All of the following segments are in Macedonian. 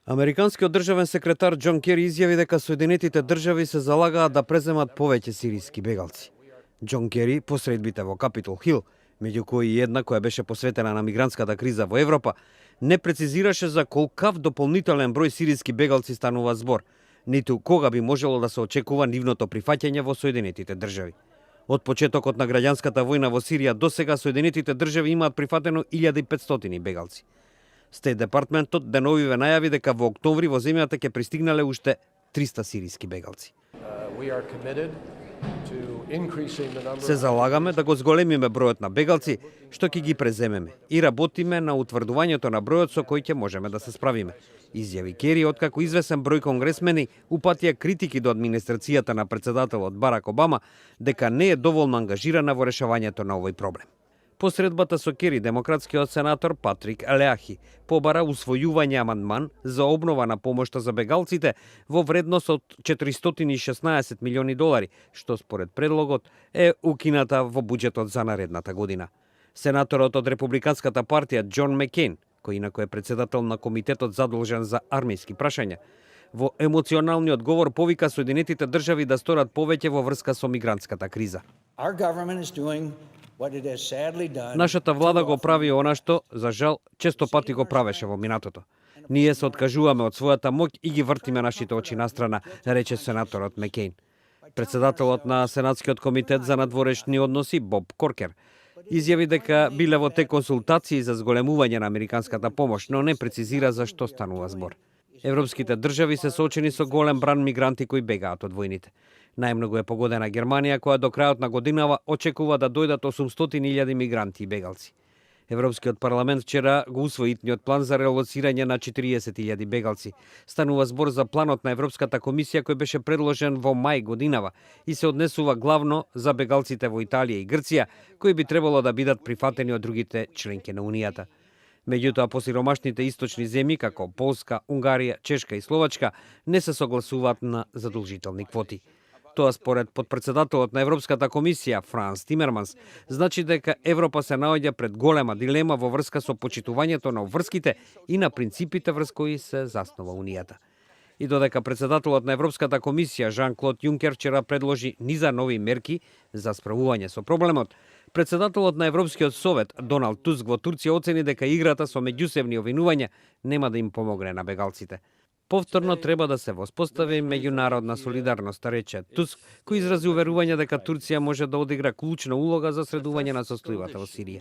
Американскиот државен секретар Џон Кери изјави дека Соединетите држави се залагаат да преземат повеќе сириски бегалци. Џон Кери по средбите во Капитол Хил, меѓу кои и една која беше посветена на мигрантската криза во Европа, не прецизираше за колкав дополнителен број сириски бегалци станува збор, ниту кога би можело да се очекува нивното прифаќање во Соединетите држави. Од почетокот на граѓанската војна во Сирија до сега Соединетите држави имаат прифатено 1500 бегалци. Стејт департментот деновиве најави дека во октомври во земјата ќе пристигнале уште 300 сириски бегалци. Се залагаме да го зголемиме бројот на бегалци што ќе ги преземеме и работиме на утврдувањето на бројот со кој ќе можеме да се справиме, изјави Кери откако извесен број конгресмени упатија критики до администрацијата на председателот Барак Обама дека не е доволно ангажирана во решавањето на овој проблем. По средбата со Кери, демократскиот сенатор Патрик Елеахи побара усвојување амандман за обнова на помошта за бегалците во вредност од $416 милиони, што според предлогот е укината во буџетот за наредната година. Сенаторот од Републиканската партија Џон Меккейн, кој инаку е председател на комитетот задолжен за армијски прашања, во емоционалниот говор повика Соединетите држави да сторат повеќе во врска со мигрантската криза. Нашата влада го прави она што, за жал, често пати го правеше во минатото. Ние се откажуваме од својата моќ и ги вртиме нашите очи настрана, рече сенаторот Меккейн. Председателот на Сенатскиот комитет за надворешни односи Боб Коркер изјави дека биле во тек консултации за зголемување на американската помош, но не прецизира за што станува збор. Европските држави се соочени со голем бран мигранти кои бегаат од војните. Најмногу е погодена Германија, која до крајот на годинава очекува да дојдат 800.000 мигранти и бегалци. Европскиот парламент вчера го усвои итниот план за релоцирање на 40.000 бегалци. Станува збор за планот на Европската комисија кој беше предложен во мај годинава и се однесува главно за бегалците во Италија и Грција, кои би требало да бидат прифатени од другите членки на Унијата. Меѓутоа, посиромашните источни земји, како Полска, Унгарија, Чешка и Словачка, не се согласуваат на задолжителни квоти. Тоа според подпредседателот на Европската комисија Франс Тимерманс значи дека Европа се наоѓа пред голема дилема во врска со почитувањето на обврските и на принципите врз кои се заснова Унијата. И додека председателот на Европската комисија Жан-Клод Јункер вчера предложи низа нови мерки за справување со проблемот, председателот на Европскиот совет Доналд Туск во Турција оцени дека играта со меѓусебни обвинувања нема да им помогне на бегалците. Повторно треба да се воспостави меѓународна солидарност, рече Туск, кој изрази уверување дека Турција може да одигра клучна улога за средување на состојбата во Сирија.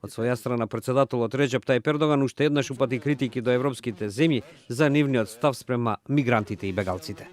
Од своја страна председателот Реџеп Тајип Ердоган уште еднаш упати критики до европските земји за нивниот став спрема мигрантите и бегалците.